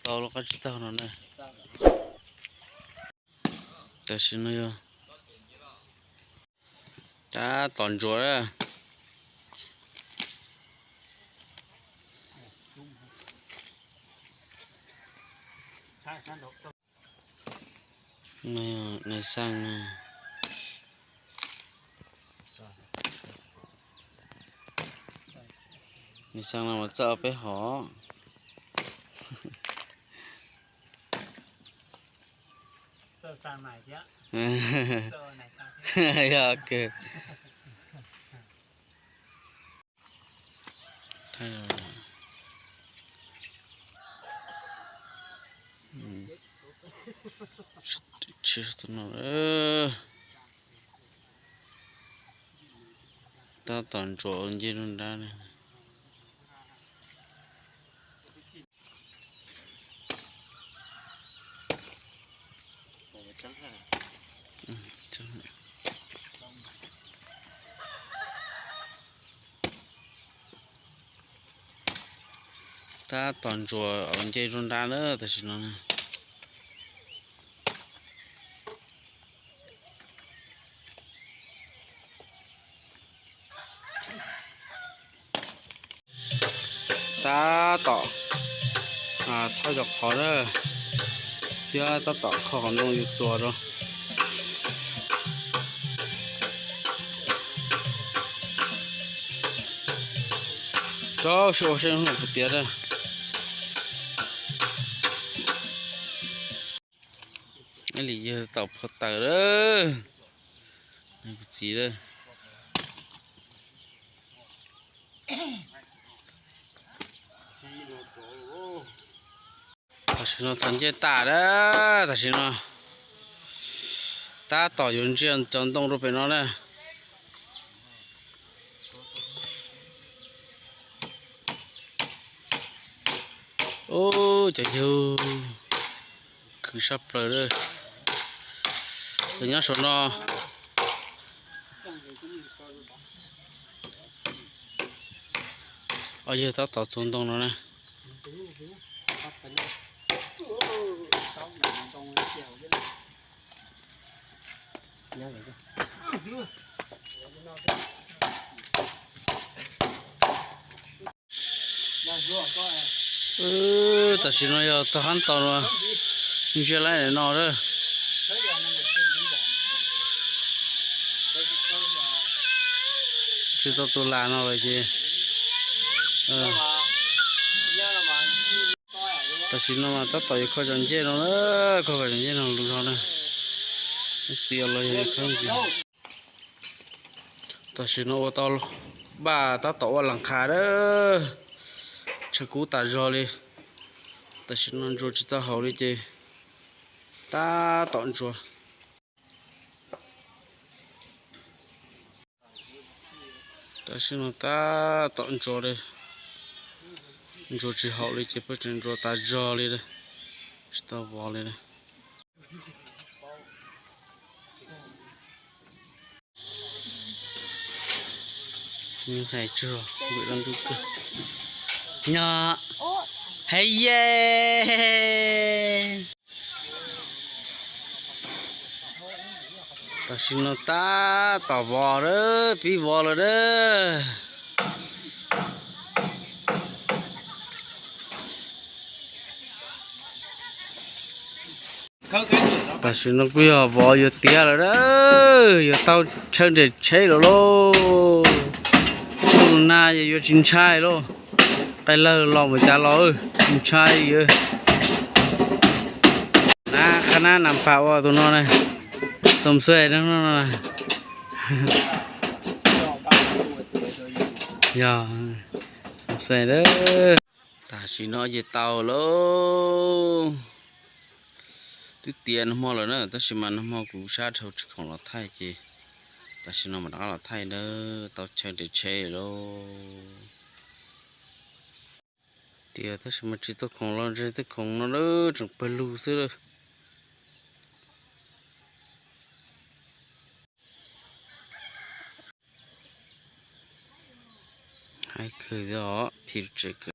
tau los qab tsis tau no na. Tam sim no yog tab tom ntsuas na. Nais xaj no, nais xaj no mas txawj peb hov. Yog kawg. Tab tom ntsuas ua ncej rau nrab na. Tab tom ntsuas ua ncej rau nrab na tam sim no na. Tab tom thawb cov qhov na, thiab tab tom kho qhov ntoo yus txuas rau. Rau siab ua siab hnub puas tiav na. Li yawg tau phua taws lawm, kuv txiv lawm. Tam sim no txog ncej tas na, tam sim no tab tom yuav ntsia cov ntoo rau pem no na. Ub, cov yawg khwv sab plaws lawm. Cov nyob saum no, ob yawg tab tom txua ntoo no na. Tam sim no yog txog qab tau no, ntsia laib no lawm. Tsis tau tus las no lawm ces, tam sim no mas tab tom yuav kho cov ncej no na, kho cov ncej no lus zog na. Txiv los yog yuav kho ntxiv. Tam sim no ua tau, npaj tab tom ua las qha na, tshav kub tas zog li. Tam sim no ntsuas tsis tau haum li ces tab tom ntsuas. Tam sim no tab tom ntsuas li, ntsuas tsis haum li ces peb tseem ntsuas tas zog li, tsis tau vov li. Ntxhais tsuag vwm los ntuj kawg. Nyo, hais ye. Tam sim no tab tom vov lawm, pib vov lawm na. Tam sim no kuj yog vov yuav tiav lawm na, yuav tau chaw nres tsheb lawm lauj. Tus nag yuav tsis ntshai lauj, qai lawg los mus cas los tsis ntshai. Na qhab nab nas pas ua tus no na, xom xais no. Yog, xom xais na. Tam sim no ces tau lauj. Twb tiav nag hmo lawm na, tab sis mas nag hmo kuv sab dhau tsis khoom los thaij ces tam sim no mas rov qab los thaij na, tau chaw nres tsheb lauj. Tiav tab sis mas tsis tau khoom los ntshe tej khoom no lawm tseem pawg lug xwb lawm. Hais kawg os, phim tseem kawg.